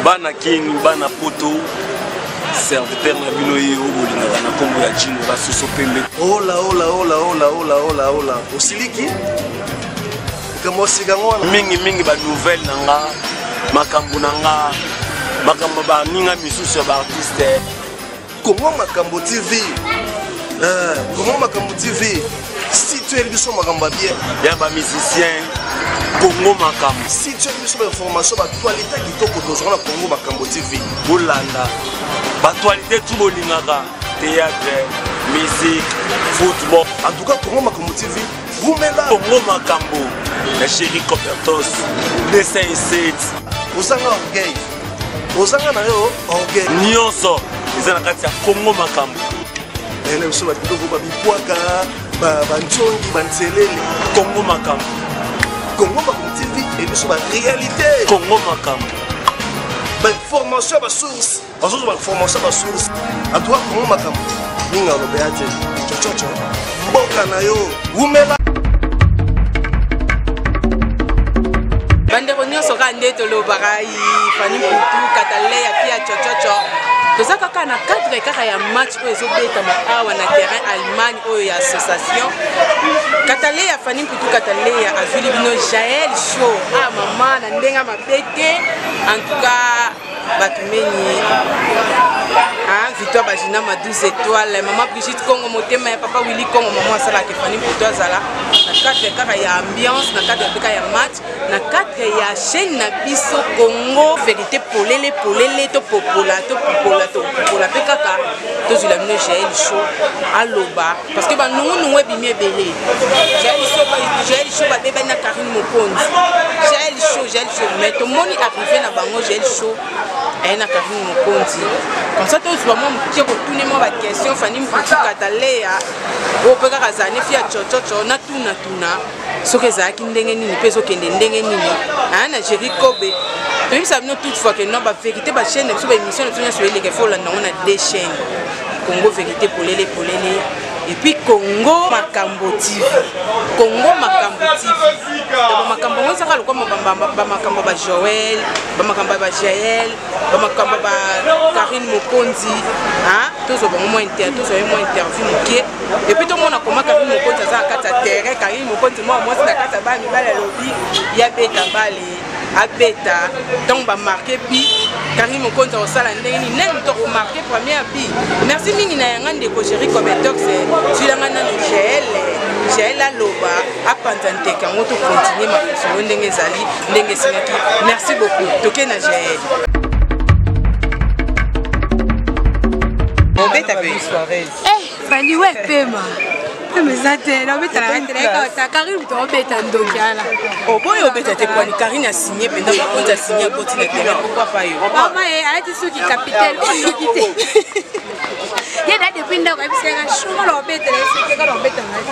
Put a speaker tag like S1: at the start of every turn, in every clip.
S1: Bana kin bana poto serviteur na bino ye oyo bolingaka na nkombo ya jino basoso pembe.
S2: Hola hola hola hola hola hola hola osiliki likambo osika yango wana
S1: mingi mingi ba nouvelle na nga makambo na nga makambo baninga misusu ya baartiste.
S2: Congo Makambo TV. Eh, Congo Makambo TV. Si tu es biso makambo ya bien.
S1: Ya ba musiciens Congo Makambo.
S2: Si tu es biso ba information ba actualité kitoko tozwa na Congo Makambo TV.
S1: Bolanda ba actualité tout bolingaka théâtre, musique, football.
S2: En tout cas Congo Makambo TV rumela.
S1: Congo Makambo ya chéri Copertos 207.
S2: Ozanga orgueil. Ozanga na yo orgueil.
S1: Nyonso eza na kati ya Congo Makambo.
S2: Ene biso ba biloko ba bipwaka, ba banzongi, ba nzelele.
S1: Congo Makambo.
S2: Congo Makambo TV et biso ba réalité.
S1: Congo Makambo.
S2: Ba information ba source. Bazozo ba information ba source. En tout cas Congo Makambo. Ninga lobeya te. Chochocho. Mboka na yo. Wumela.
S3: Bandeko nyonso kaka nde tolobaka Fanny Mputu Kataleya Pia Chochocho toza kaka na cadre kaka ya match oyo ezobetama awa na terrain Allemagne oyo ya association Kataleya Fanny Mputu Kataleya azwili bino Jael Show ah mama na ndenge mabe te en tout cas bato meni ah, Victoire Bajina ma 12 étoiles maman Brigitte Kongo motema ya papa Willy Kongo maman asalaka Fanny Mputu azala na cadre kaka ya ambiance na cadre kaka ya match na cadre ya chaîne na biso Congo vérité polele polele to popola to popola to popola pe kaka tozwila bino Jael Show aloba parce que banungunungu ebimi ebele Jael Show Jael Show babebani na Karine Mokonzi Jael Show Jael Show mais tomoni arrivé na bango Jael Show aye na Karine Mokonzi comme ça tozwa mwa moke kotune mwa baquestion Fanny Mputu Kataleya oyo mpe kaka azala nefi ya chochocho natunatuna soki ezalaki ndenge nini mpe ezokende ndenge nini aya na Jerry Kobe toyebisa bino toutefois que non ba vérité ba chaîne na biso ba émission na biso nyonso eleka faut olanda yango na deux chaînes Congo vérité polele polele et puis Congo Makambo TV Congo Makambo TV donc makambo yango ezaka lokwa ba makambo ba Joël ba makambo ba Jaël ba makambo ba Karine Mokonzi hein tozwa bango mwa inter tozwa ye mwa interview moke et puis tomona koma Karine Mokonzi aza na kati ya terrain Karine Mokonzi mwa mwasi na kati ya bana mibali alobi ya beta bale abeta ntango bamarke bi Karine Mokonzi akosala ndenge nini nani moto akomarke première bi merci mingi na yanga ndeko Jerry Cobetox zwilanga nano Jael Jael aloba apanza nteke yango to continue masolo ndenge ezali ndenge esengaki merci beaucoup toke na Jael obeta pe
S4: Fally we pema pema eza te naobetala te nayekata Karine moto aobeta ndoki wana
S3: oboyi obeta te kwani Karine asigne mpenza mokonzi asigne akoti na terrain pourquoi pas yo
S4: mama ye alati suki capitaine oyoki te ye na depuis ndako ayebisaka shuma na obetela ye soki kaka obeta ngai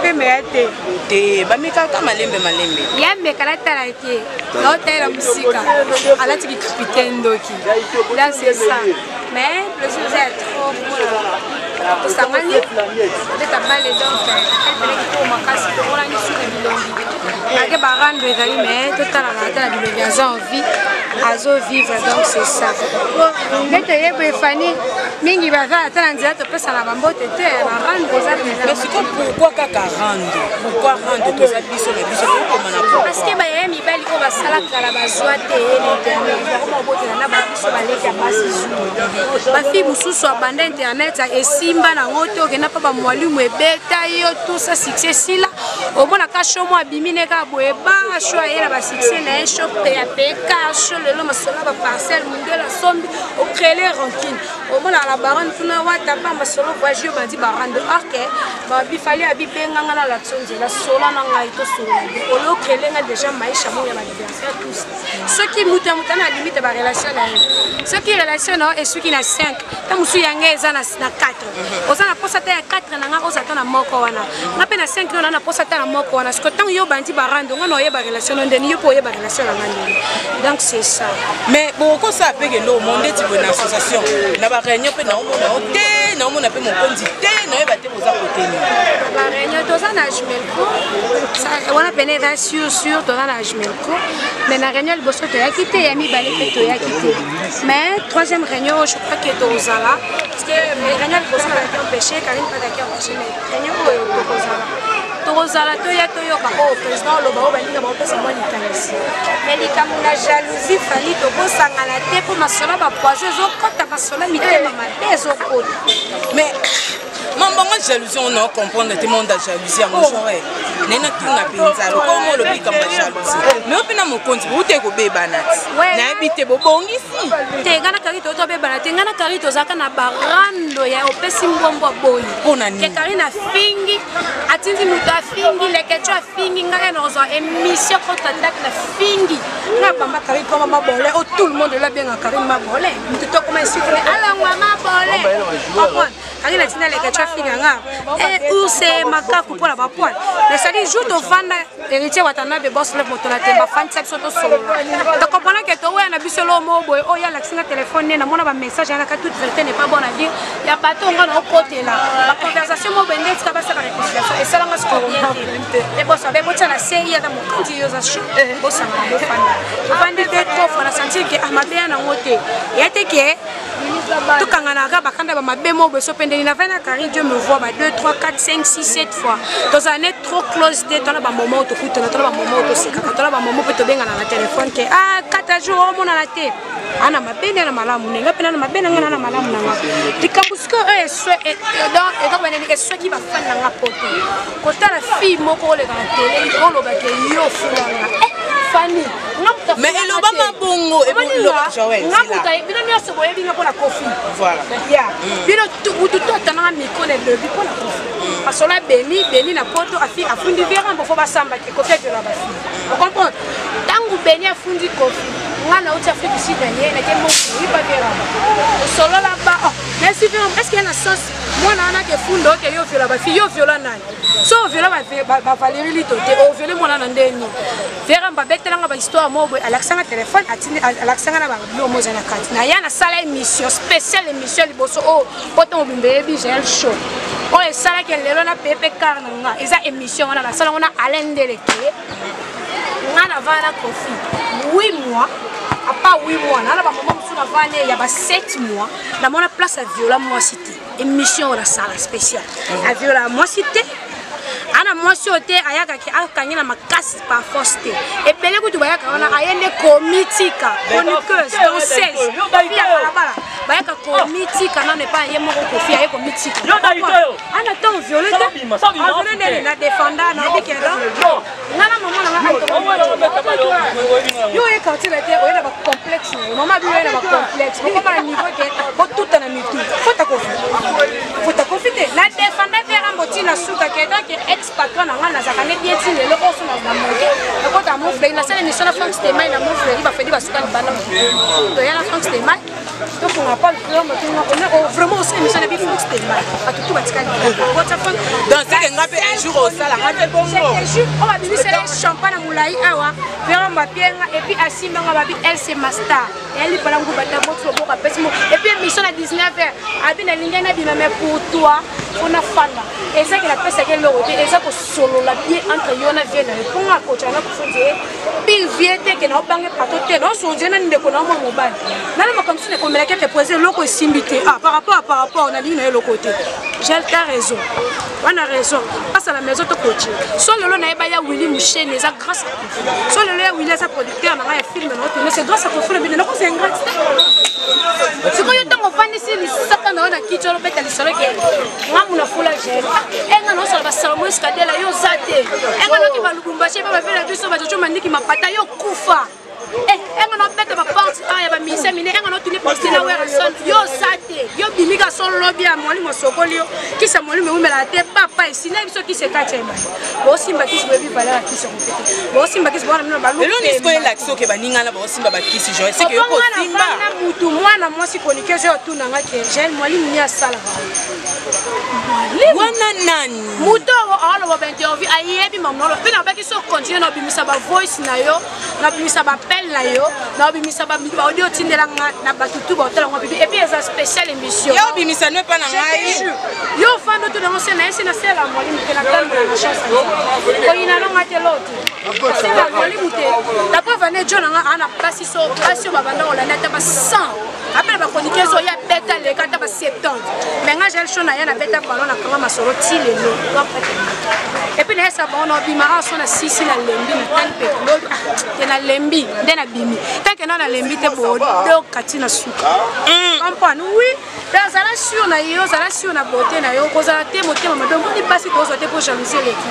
S4: pema ya te
S3: te bamekaka malembe malembe
S4: ya meka natala te naotalela mosika alati ki capitaine ndoki là c'est ça mais plaisir eza ya trop komona tosangani obeta bale donc pene kitoko makasi tomonani su na bilongi ake barando ezali mais totalaka ata na bilongi aza en vie azovivre donc c'est ça nde toyeba efani mingi baza ata na nzela topesana bambote te barando eza
S3: mais sikoyo pourquoi kaka rando pourquoi rando toza biso na biso tokoma na
S4: parce que bayaya mibali oyo basala kala bazwa te na internet bakoma kobotela na babiso baleki ya basi zuwa bafille mosusu abanda internet esimba nango te okenda mpa bamwalimu ebeta yo tout ça succès esila omonaka sho mo abimi ne kaka boye ba sho ayela basuccès na ye sho ya peka sho lelo masolo ya baparcelle mondele asombi ocrele rancune omonaka na baronne kuna wata pamba solo voyage yo bandi barando orke babifali abibenganga na lakso nzela sola na ngai tosolola oyo ocrele ngai déjà maisha moko ya baadversaire tous soki moto ya moto ana limite barelation na ye soki relation na yo esuki na 5 ta mosusu yange eza na 4 oza na posa ta ya 4 na nga oza ata na moko wana nga mpe na 5 no na posa ta na moko wana siko ntango yo obandi barando nga na oyeba relation no ndeni yo mpe oyeba relation na nga ndeni donc c'est ça
S3: mais bokosala mpe kende omo ndeti boye na association na baréunion mpe naomona yo te Naomona mpe mokonzi te, nayeba te boza kote nini.
S4: Baréunion, toza na Jumelco wana pene, eza sur sur, toza na Jumelco, mais na réunion liboso toyaki te, ya mibale mpe toyaki te, mais troisième réunion oyo, je crois que tozala, parce que réunion liboso nazalaki empêché, Karine mpe azalaki empêché, mais réunion oyo tokozala, tokozala, toya toyoka oyo président oloba, oyo balinga baopesa mwa likanisi. Mais likambo na jalousie, Fali, tokosangana te, mpo masolo bapoison ezokɔta, masolo mitema mabe ezokota.
S3: Mais mambongo jalousie, on a comprendre te monde ya jalousie yango. Genre naye natuna mpenza, lokola mo olobi likambo ya jalousie, mais o mpe na mokonzi bouti kobebana ti, nayebi te bobongisi?
S4: Te, ngai na Kari tobebana te. Ngai na Kari tozalaka na barando ya opesi mbombo boyi.
S3: Mpona nini?
S4: Ke Kari na fingi, atindi moto afingi lekeco, afingi ngai, na kozwa émission contre attaque na fingi nga bamba Kari koma mabole o tout le monde elabenga Kari mabole, moto tokoma esukile alangwa mabole, comprendre? Kari na ntina lekeco afinga nga ours makaku mpona bapoile, mais c'est-à-dire jour tovanda, Héritier Watanabe, boss lef, moto na temba, afandisa biso, tosolola, tocomprendre ke toweya na biso eloko moko boye. Oyo alakisi nga telefone ne, namona bamessage yanaka, toute vérité n'est pas bonne à dire, ya bato nga na okotela baconversation moko boye, nde etika basala réconciliation, esalanga sikoyo bien te. E boso abe botia na se, ye aza mokonzi, yo oza chaud, bosangana, bofanda, tovandi te trop fois na sentir ke mabe ya nango te, ya te ke tokanganaka bakanda bamabe moko boye. So mpe ndenge navai na Karine, Dieu me voit, ba 2 3 4 5 6 7 fois tozala ne trop close te. Tona bamoment oyo tokutana, tona bamoment oyo tosekaka, tona bamoment mpe tobengana na telefone ke ah 4 jours omonana te, ana mabe nde na malamu ndenge mpe nana mabe na nga na malamu na nga. Likambo sikoyo oyo ezokobaneni, eswaki bafani na nga poto kotala fille moko oleka na tele, olobake yo fulanga Fani.
S3: Mais elobama bongo.
S4: Nga bino nyonso boyebi nga mpona Kofi ya bino, mutu to atananga micro na elobi mpona Kofi, asola beni beni na poto, afundi verambo fo basambaki Kofi aviola bafille, ocomprendre? Ntango Beni afundi Kofi, nga nauti Afrique du Sud na ye, nake moyiba veramba, tosolola ba merci verambo. Est ce que ya na sens mwana wana ke funda oke yo viola bafille, yo viola nani? So oviola bavalérie lito te, oviole mwana na ndeni. Veramba abetelanga bahistoire moko boye, alakisanga telefone, alakisanga na babilo mo eza na kati na ya. Nasala émission spéciale, émission liboso oyo poto mobimba eyebi Jael Show, oyo esalaki lelo na pepe car na nga, eza émission wana nasalango na Alain Ndeleke. Nga navanda na Kofi 8 mois, apa 8 mois nana bamama mosusu navanda ya ba 7 mois, namona place aviola mwasi te. Émission oyo nasala spécial, aviola mwasi te, ana mwasi oyo te ayakaki akangi na makasi par force te. Ebele kutu bayaka wana, aye nde komitika, chroniqueuse, danseuse, fi ya balabala, bayaka komitika nano epai ye moko Kofi, aye komitika, ana ntango viole te, aviole ndeni na defanda nayebi keno nga na mama na nga. Yo oye quartier na te, oye na bacomplexe na yo, mama abi oye na bacomplexe, bokoma na niveau ke botuta na mitu. Fota Kofi, fota Kofi te, na defanda verambo ntina suka ke donc ex patron na nga nazalaka ne bien ti lelo oyo. So na moke nakota moflei, nasala émission na Frank Stemai na moflei, bafedi basuka libanda, toya na Frank Stemai, tofunga pa vraiment osala émission na bi Frank Stemai, bato tu batikali kota Frank.
S3: Donc c'est que nga mpe un jour osalanga mpe bongo.
S4: Jour oyo babimisela champagne na molai awa, verambo apienga et puis asimbanga, babi lc master eyali palangu bata moti loboko apesi mo, et puis émission na 19 heures, abi nalingi nabima, mais pour toi mpona fanda ezaki napesaki eloko te, eza kosolola bien entre yo na vie na yo, mponga akotaka na kofundi ye pire vie te ke naobange pato te, naosonzie na ndeko na mwa mobali nana makambo mosusu nakomelaki ete président eloko esimbi te. Ah, par rapport à par rapport nalingi na ye eloko te. Gel ta raison wana, raison passe à la maison tokotie. So lelo nayeba ya Willi Musheni, eza grâce à Kofi. So lelo ya Willi aza producteur na ngai ya film na otourne, c'est grâce à Kofi na bino, nakozala ingrate te. Sikoyo ntango ofandisi lisaka na yo na kiti, olobeta lisolo ke ngamu na fula gel, enga naosala basalomo eskadela, yo oza te, enga noki balubumbashi epa bavela biso bajojo mandiki mapata, yo kufa, enga nobeta baporte a ya bamise mine, enga notuni Pristina Werrason, yo oza te, yo bimika so lobi ya molimo osokoli yo kisa molimo ewumelaka te papa esina biso kisi ekati ya ebale, bosimba kisi, boyebi valeur ya kisi yango pete, bosimba kisi bona bino.
S3: Eloni sikoyo elakisi oke baninga na baosimba bakisi jo eseke yo kosimba.
S4: Mutu mwana mwasi chroniqueuse oyo atunanga ke Jael mwalimu ni asalaka.
S3: Wana nani?
S4: Moto oyo aoloba bainterview, ayebi mamolo mpe nabaki so continue na obimisa bavoice na yo, nabimisa bapele na yo, nabimisa baaudio. Audio otindela nga na bato tu baotala ngo bibi, et puis eza spécial émission.
S3: Yo obimisa no epa na ngai.
S4: Yo ofanda otuna ngo se na ye se nasala mwalimu te, natambola na chance koyina nonga te lote nasala mwalimu te. La preuve ane jo nanga ana basi so basi oyo babanda kolanda ata ba 100 apele bachroniqueuse oyo abeta leka ata ba 70, mais nga Jael Show na ye nabeta ballon, nakanga masolo ti lelo. Et puis nayesa bango na obima awa so na sisi, nalembi, natali mpe lobi te, nalembi nde nabimi tanke na nalembi te, bodoka ntina suka comprendre. Oui, mpe azala sûr na yo, ozala sûr na beauté na yo, kozala te motema mabe. Omoni basi tozwa te mpo jalousie eleki.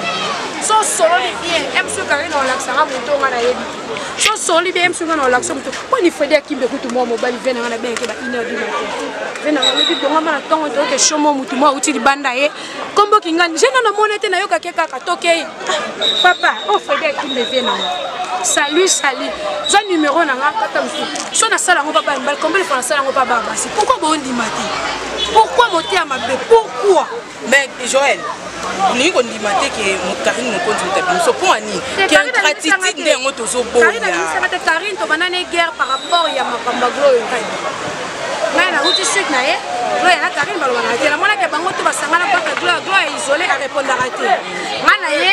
S4: So osololi bien msu Karine, olakisanga moto nga nayebi te. So osololi bien msu nga na olakisa moto mponi Fredi Akimbe kutu mwa mobali ve nanga nabengeke ba 1 heure du matin, ve nanga lobi bongama na ntongo toyoke shomo motu mwa auti libanda ye kombo kingani je nano namoni te, nayokaki kaka tokei papa o Fredi Akimbe ve nanga salut salut, zwa numero na nga kata mosusu so nasala yango pa bana mibali, combien de fois nasala yango pa bana basi? Pourquoi boondima te? Pourquoi motema mabe? Pourquoi?
S3: Mais Joël, olingi kondima te ke Karine Mokonzi moto abimiso mpo ani ke ingratitude nde yango tozoboya.
S4: Karine te, Karine tobandani guerre par rapport ya makambo ya Gloire. Ngai nauti suite na ye, Gloire na Karine balobana te. Namonaki bango to basangana kaka Gloire, Gloire isolé arépondaka te. Ngai na ye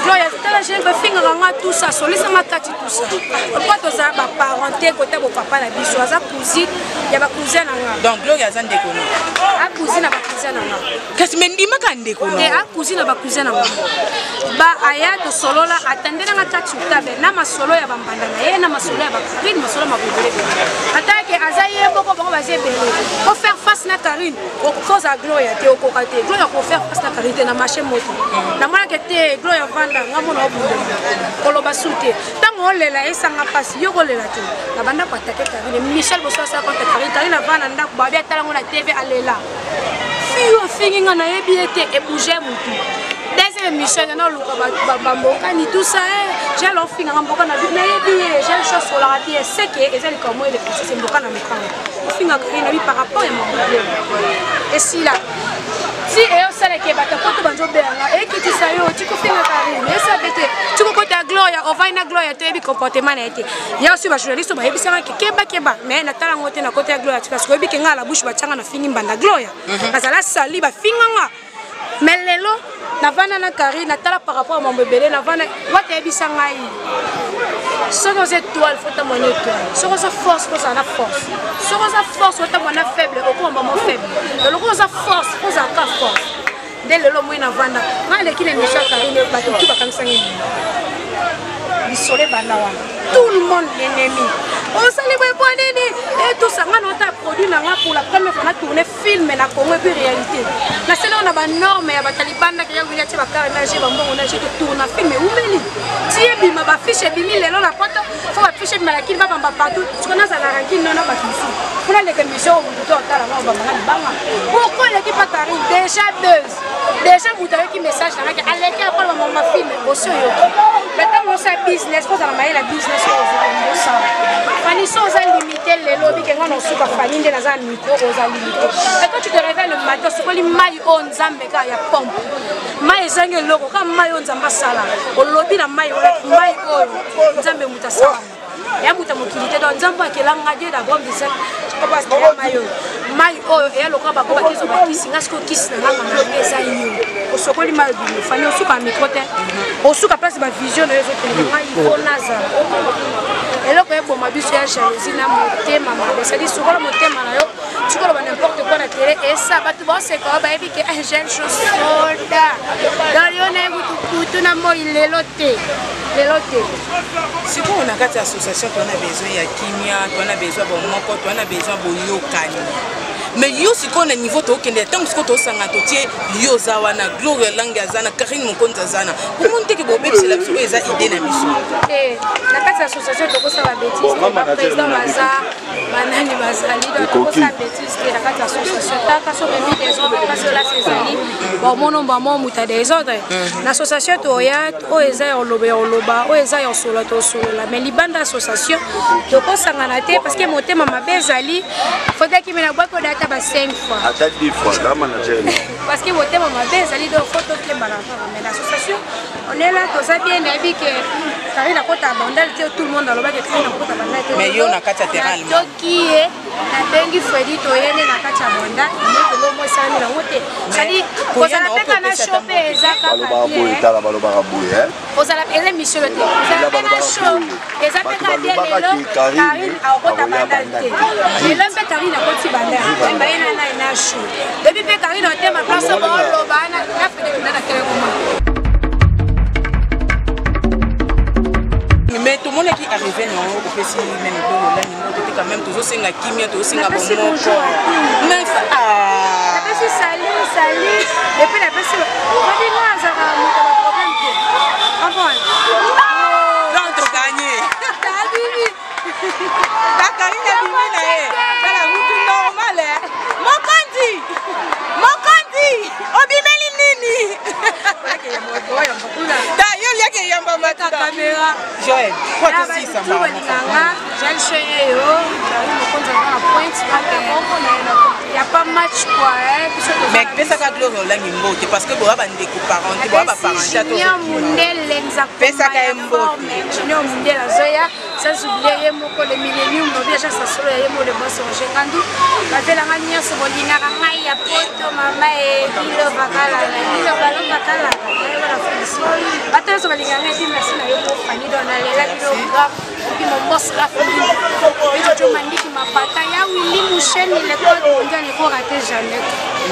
S4: Gloire tala jeune bafingaka nga tout ça, solisanga kati tout ça. Pourquoi tozala baparenté kota bopapa na biso, aza cousine ya bacousin na nga.
S3: Donc Gloire aza ndeko no?
S4: Acousine na bacousin na nga.
S3: Kasi me ndimaka ndeko no.
S4: Te, acousine na bacousin na nga. Ba aya tosolola, atandelanga kati utabe na masolo ya bambanda na ye, na masolo ya bakarine, masolo mabobele. Atake aza ye moko, bango baza ebele. Ofaire face na Karine okoza Gloria te, okoka te. Gloria kofaire face na Karine te na marché moto. Namonake te Gloria vanda nga mona obunda koloba su te. Ntango olela esanga mpasi, yo kolela te. Nabanda koatake Karine, Michel Boso asala contre Karine. Karine avanda na ndako, babi atala ngo na TV, alela fille ofingi nga, nayebi ye te, ebouge motu. Deuxième émission eke naluka bambokani tout ça, Jael ofinganga mboka na nayebi ye. Jael sosolaka bien seke eza likambo elekisise mboka na mokanga ofinga Karine nabi par rapport ya maproblème esila ti eyosalaka bato poto banzobeyanga ekitisa yo tikofinga Karine esabe te, tikokota Gloria ovai na Gloria toyebi comportement na ye te. Ya osi bajournaliste oyo bayebisanga ke kebakeba, mais natala yango te. Na kota ya Gloria parce que oyebi ke ngai la bouche batianga na fingi mbanda Gloria, nazala sali bafinganga. Mais lelo navanda na Karine, natala par rapport ya mambo ebele navanda wata yebisa ngai: soki oza étoile, faut tambola na étoile. Soki oza force, faut ozala na force. Soki oza force, otambola na faible, okoma mamo faible. Lelo oza force, faut ozala ka force. Nde lelo moi navanda ngai aleki na émission ya Karine, bato tu bakangisanga lisolo ebanda wana, tout le monde l'ennemi osali boye po nini etusa nga na ota produit na nga. Pour la première fois na tourne film na Congo et puis réalité nasali oyo na banorme ya bato ya libanda keya wili atie bakare na je bambongo na je totourna film eumeli ti ebima, bafiche ebimi lelo na poto. Fo bafiche ebima na kini, babamba partout. Siko nazala rankine no na bato mosusu mpona leka émission oyo, motu to otala nga obambanga libanga. Pourquoi eleki pa Karine? Déjà buzz, déjà moto ayoki message na ngaki aleki akola bamama film osi oyoki. Mais ntango osala business, kozala mayele ya business oyo ozosala, Fani, so oza limité lelo obike nga na osuka Fani nde naza na micro, oza limité. Et quand tu te réveilles le matin, osokoli mai oyo Nzambe kaka ya pompe, mai ezangi eloko, kaka mai oyo Nzambe asala, olobi na mai wana: mai oyo Nzambe moto asala ya moto ya mokili te, donc Nzambe akelanga Dieu d'Abraham, d'Isaac, akela mai oyo. Mai oyo eya lokola bako bakizo bakisi nga sikoyo kisi na nganga na nga eza yo. Osokoli mai obimi, Fani, osuka ya micro te, osuka place bavision na yo ezokende. Ngai ifo nazala eloko eboma biso ya jalousie na motema mabe. Cestadi sukola motema na yo, tikoloba n'importe quoi na télé esa bato baoseka oyo bayebi ke jeune chose soda. Donc yo naye kutu kutu na moi lelo te, lelo te.
S3: Sikoyo na kati ya association toza na besoin ya kimia, toza na besoin bomoko, toza na besoin boyokani. Mais yo sikoyo na niveau tokende ntango sikoyo tosanga totie yo oza wana, Gloria Lange aza na, Karine Mokonzi aza na, omoni teke bobebisela biso oyo eza idée na biso.
S4: Te, na kati ya association tokosala bétise te. Baprésident baza, banani bazali, donc tokosala bétise te na kati ya association. Taka so memi désordre place, place ezali baomono bamo moto ya désordre na association. Toya oyo eza ya koloba, ya koloba, oyo eza ya kosolola, tosolola. Mais libanda association tokosangana te parce que motema mabe ezali. Fotaki me nabwaki oda ata ba 5 fois.
S1: Ata 10 fois ka manager.
S4: Parce que motema mabe ezali, donc faut tokembana kaka. Mais l'association, on est là, toza bien. Nayebi ke Karine akota bandal te, tout le monde alobaki Karine akota bandal te.
S3: Mais yo na kati ya terrain allemand.
S4: Natoki ye, nabengi Fredi, toyende na kati ya bandal, eloko moko esalami nango te. C'est-à-dire kozala mpe kaka na show mpe eza kaka
S5: Balobaka boye,
S4: bien.
S5: tala, balobaka boye, eh.
S4: Kozala eza émission te, kozala mpe na show eza mpe
S5: Bato
S4: kaka bien.
S5: balobaka
S4: Lelo
S5: ke Karine
S4: Karine akokota
S5: akoya
S4: bandal te,
S5: bandal.
S4: lelo mpe Karine akoti bandal, baye na nai na show depuis mpe Karine otema place baoloba na Fredi tuna na telekoma.
S3: Mais tomonaki arrivé na yo, opesi même biloko olani moko te. Quand même tozosenga kimia, tozosenga
S4: Napesi
S3: bomoko.
S4: bonjour à tout.
S3: Mais ah.
S4: Napesi sali sali, et puis napesi Fredi. Nga azalaka moto ya baproblème te, comprendre.
S3: Donc toganye.
S4: Tabibi.
S3: Karine abimi na ye, tala mutu normal, eh. Mokonzi, mokonzi, obimeli nini? Ta yo liaki eyamba matuta.
S4: Caméra.
S3: Joel po tosisa.
S4: Tout balinganga Joel Shoye yo Karine Mokonzi aza na pointe, donc y a pas match quoi, hein, biso toza
S3: Mais
S4: na
S3: pesaka Gloire olangi mbote, parce que boya bandeko parenté, boya baparenté.
S4: Junior Mundele Nzakoma.
S3: Pesaka ye mbote.
S4: Junior Mundele azoya, sans oublier ye moko le Millennium lobi agence ya solo ya ye moko le boss Roger Ngandu. Bavelanga nyonso bolingaka ngai ya poto, mama e bilo bakalala bilo balo bakalala wana Afrique, bato nyonso balingaka ngai. Epi merci na yo mo Fani, donc nalela bino grave. Epi mon boss Rafindi Jojo Mandiki Mapata ya Willi Musheni, le code mondial ne faut rater jamais.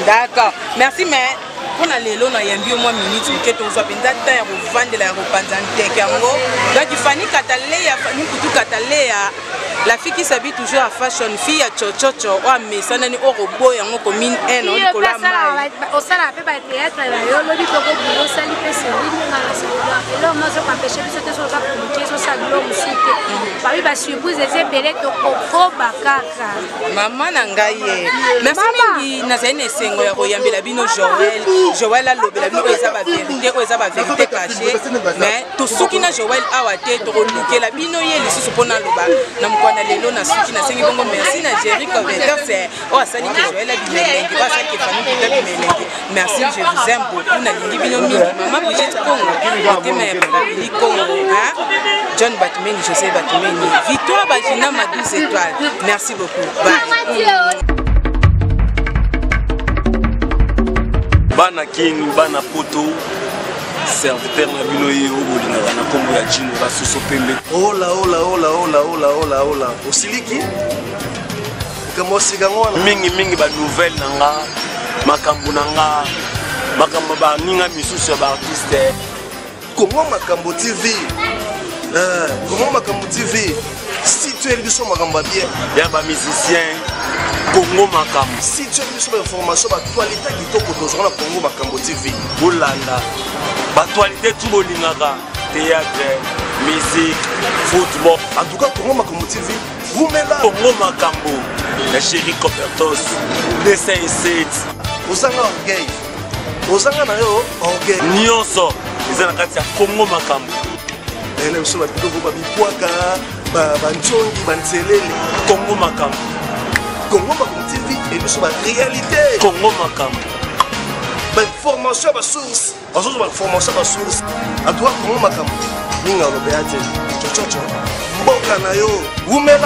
S3: D'accord, merci. Mais mpona lelo nayambi yo mwa minute moke, tozwa mpenza temps ya kovandela, ya kopanza nteke yango. Donc Fani Kataleya, Fani Kutu Kataleya, la fille qui s'habille toujours à fashion, fille ya chochocho oyo amesanani oyo koboya yango commune 1 likolo ya mai.
S4: Osalaka mpe bathéâtre na yo, lobi tokobula, osali mpe série ndenge na soloba. Eloko mo azokoempêche biso te, so oza communiqué, ezosala biloko mosusu te. Babi basurprise eza ebele, tokokoba kaka.
S3: Mama na ngai ye, merci mingi. Nazali na esengo ya koyambela bino Joel. Joel alobela bino oyo eza bavérité, oyo eza bavérité caché. Mais tosuki na Joel awa te, tokolukela bino ye lisusu mpona aloba na mokwana. Lelo nasuki, nasengi bongo merci na Jerry Coveters oyo asali ke Joel abima elengi, oyo asali ke famille Pita bima elengi. Merci, je vous aime beaucoup, nalingi bino mingi. Mama Brigitte Congo, motema ya papa Bili Congo, hein? John Batumeni, José Batumeni, Victoire Bagina, ma 12 étoiles, merci beaucoup, bye.
S1: Bana King, bana Poto, serviteur na bino ye oyo bolingaka na nkombo ya Jino Basoso Pembe.
S2: Ola ola ola ola ola ola ola, osiliki likambo osika yango wana.
S1: Mingimingi banouvelle na nga, makambo na nga, makambo baninga misusu ya baartiste.
S2: Kongo Makambo TV, Kongo Makambo TV, si toyeli biso makambo ya bien
S1: ya bamusicien, Kongo Makambo.
S2: Si toyeli biso bainformation, baactualité ya kitoko, tozwaka na Kongo Makambo TV.
S1: Bolanda baactualité tu bolingaka, théâtre, musique, football.
S2: En tout cas, Kongo Makambo TV, wumela.
S1: Kongo Makambo ya Chéri Copertos 207.
S2: Ozanga orgueil, ozanga na yo orgueil.
S1: Nyonso eza na kati ya Kongo Makambo.
S2: Na biso babiloko, babipwaka, banzongi, banzelele.
S1: Kongo Makambo.
S2: Kongo Makambo TV ebiso baréalité.
S1: Kongo Makambo.
S2: Bainformation ya basource, bazozwa bainformation ya basource. En tout cas, Kongo Makambo mingi alobeya te, chochocho mboka na yo, wumela.